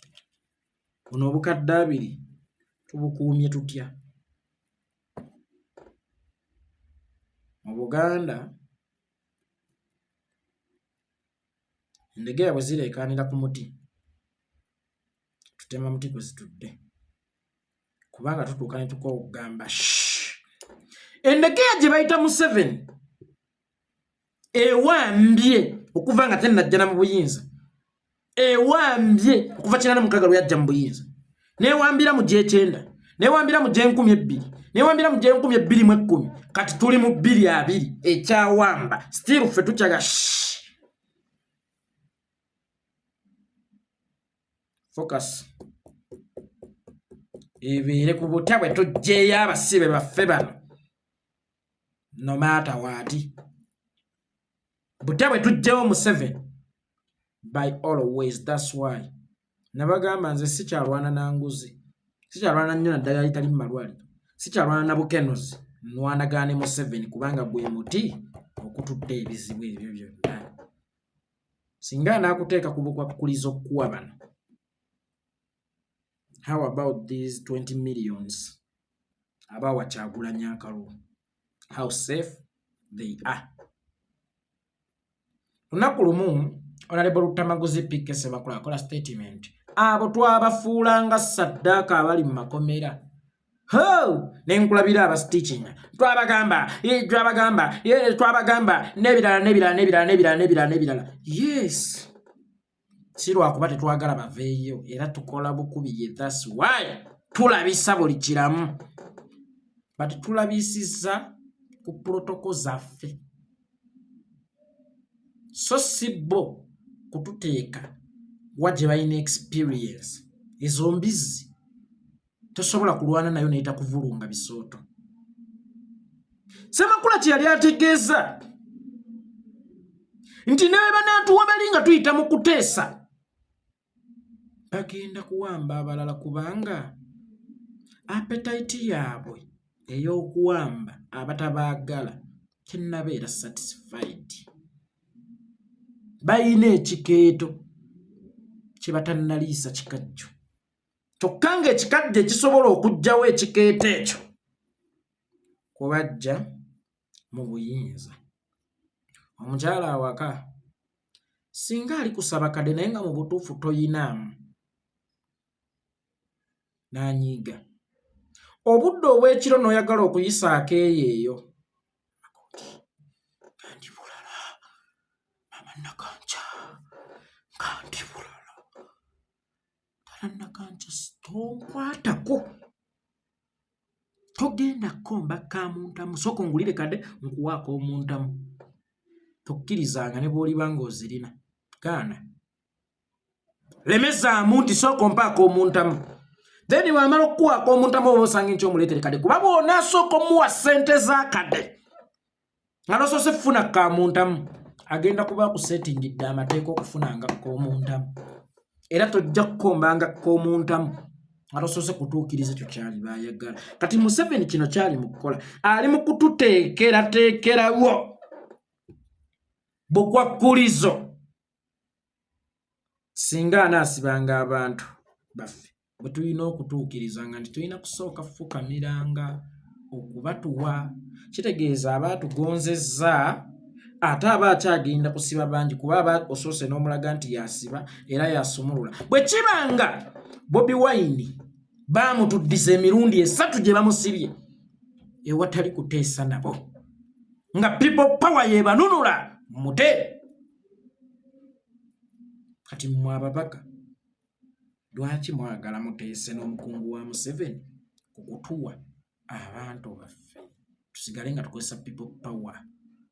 buno obukadde 20 tubukuumye tutya? Mu Buganda endegeya bwe zireekaanira ku muti, tutema muti gwe zitudde, kubanga tutuuka ne tukoowa okugamba shh. Endegeya gye bayita Museveni ewambye okuva nga tennajja na mu buyinza, ewambye okuva 96 lwe yajja mu buyinza, newambira mu gy'ekyenda, newambira mu gy'enkumi ebbiri, newambira mu gy'enkumi ebbiri mu ekkumi, kati tuli mu 2020 ekyawamba. Still ffe tukyaga shh. Focus ebeere ku butya bwe tuggyeyo abasibe baffe bano, no matter what. Butya bwe tuggyewo Museveni by all ways. That's why nabagamba nze sikyalwana na nguzi, sikyalwana nnyo naddala litali mu malwaliro, sikyalwana na bukenuzi, nwanagana ne Museveni, kubanga gwe muti okutudde ebizibu ebyo byonna. Singa anaakuteeka ku bukwakkulizo okukuwa bano, how about these 20 millions abawa Kyagulanyi akalulu, how safe they are? Lunaku lumu Honorable Lutamaguzi PK Ssemakula akola statement, abo twabafuulanga ssaddaaka abali mu makomera. Ho! Ne nkulabira aba stitching, twabagamba, twabagamba, twabagamba n'ebirala n'ebirala n'ebirala n'ebirala n'ebirala n'ebirala. Yes, si lwakuba tetwagala baveeyo, era tukola bukubirye. That's why tulabisa buli kiramu, but tulabisizza ku protocol zaffe, so si bo kututeeka wa gye balina experience. Ezo mbizzi tosobola kulwana nayo neyita kuvulunga bisooto. Ssemakula kye yali ategeeza nti ne bwe banaatuwa bali nga tuyita mu kuteesa, bagenda kuwamba abalala, kubanga appetite yaabwe ey'okuwamba abatabaagala tennabeera satisfied. Balina ekikeeto kye batannaliisa kikajjo, kyokka ng'ekikajjo ekisobola okuggyawo ekikeeto ekyo kubajja mu buyinza. Omukyala awaka singa ali kusaba kadde naye nga mu butuufu toyinaamu, n'anyiiga obudde obw'ekiro n'oyagala okuyisa akeeyo eyo, nga ndi bulala, maama Nakanca, nga ndi bulala, ddala Nakanca, tonkwatako, togenda kukomba kamuntamu, sooka ongulire kadde nkuwaako omuntamu. Tokkirizanga ne bw'oliba ng'ozirina, gaana, lemezaamu nti sooka ompaako omuntamu. Then bw'amala okukuwaako omuntamu, oba osanga nti omuleetere kadde, kuba bw'onaasooka omuwa ssente z'akadde nga nosoose kufuna kamuntamu, agenda kuba akusetingidde amateeka okufunanga komuntamu, era tojja kukombanga komuntamu nga tosoose kutuukiriza ekyo kyali bayagala. Kati Museveni kino kyali mu kukola, ali mu kututeekerateekerawo bukwakkulizo. Singa anaasibanga abantu baffe bwe tulina okutuukiriza nga nti tulina kusooka fukamiranga okubatuwa, kitegeeza aba atugonzezza, ate aba akyagenda kusiba bangi, kuba aba osoose n'omulaga nti yasiba era yasumulula. Bwe kiba nga Bobi Wine baamutuddiza emirundi 3 gye bamusibye ewatali kuteesa nabo, nga people power yebanunula mute. Kati mmwe ababaka lwaki mwagala muteese n'omukungu wa Museveni ku kutuwa abantu baffe tusigale nga tukozesa people power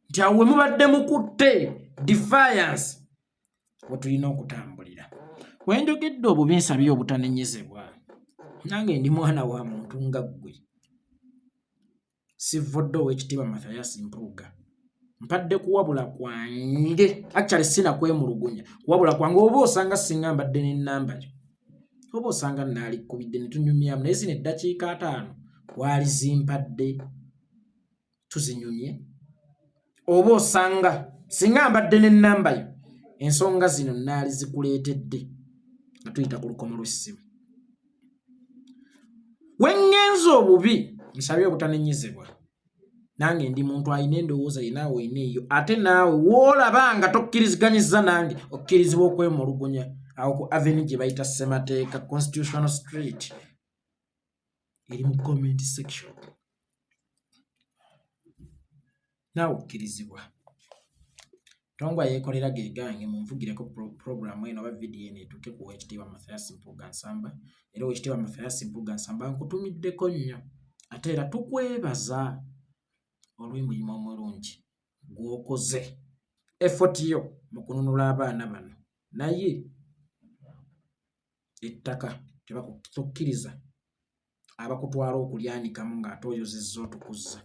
nti awo we mubadde mukutte defiance wetulina okutambulira. Wenjogedde obubi nsabye obutanenyezebwa, nange ndi mwana wa muntu nga ggwe. Sivvodde Owekitiibwa Mathias Mpuuga, mpadde kuwabula kwange, actually sina kwemulugunya, kuwabula kwange. Oba osanga singa mbadde n'ennamba yo, oba osanga naalikubidde ne tunyumyamu, naye zino eddakiika 50 waali zimpadde tuzinyumye. Oba osanga singa mbadde n'ennamba yo, ensonga zino naali zikuleetedde nga tuyita ku lukomo lw'essimu. Weŋŋenza obubi nsabye obutanenyezebwa, nange ndi muntu alina endowooza ye, naawe olina eyo. Ate naawe woolaba nga tokkiriziganyiza nange, okkirizibwa okwemulugunya awo ku avenue gye bayita Ssemateeka, Constitutional Street, eri mu comment section, naawe okkirizibwa. Tongwa yeekolera ge gange, munvugireko programu eno oba vidiyo eno etuuke ku Owekitiibwa Mathias Mpuuga Nsamba. Era Owekitiibwa Mathias Mpuuga Nsamba, nkutumiddeko nnyo, ate era tukwebaza olw'omulimu omulungi gw'okoze, effort yo mu kununula abaana bano. Naye ettaka tebakukkiriza abakutwala okulyanikamu ng'ate oyozezza otukuzza.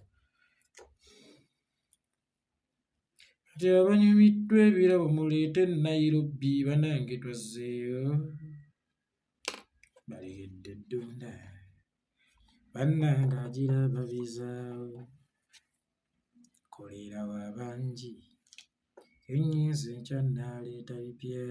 Kati abanyumiddwa ebirabo muleete Nairobi, banange twazzeeyo. Balegedde ddunda bannange, agira babizaawo kolera wabangi ennyinza enkya naleeta bipya.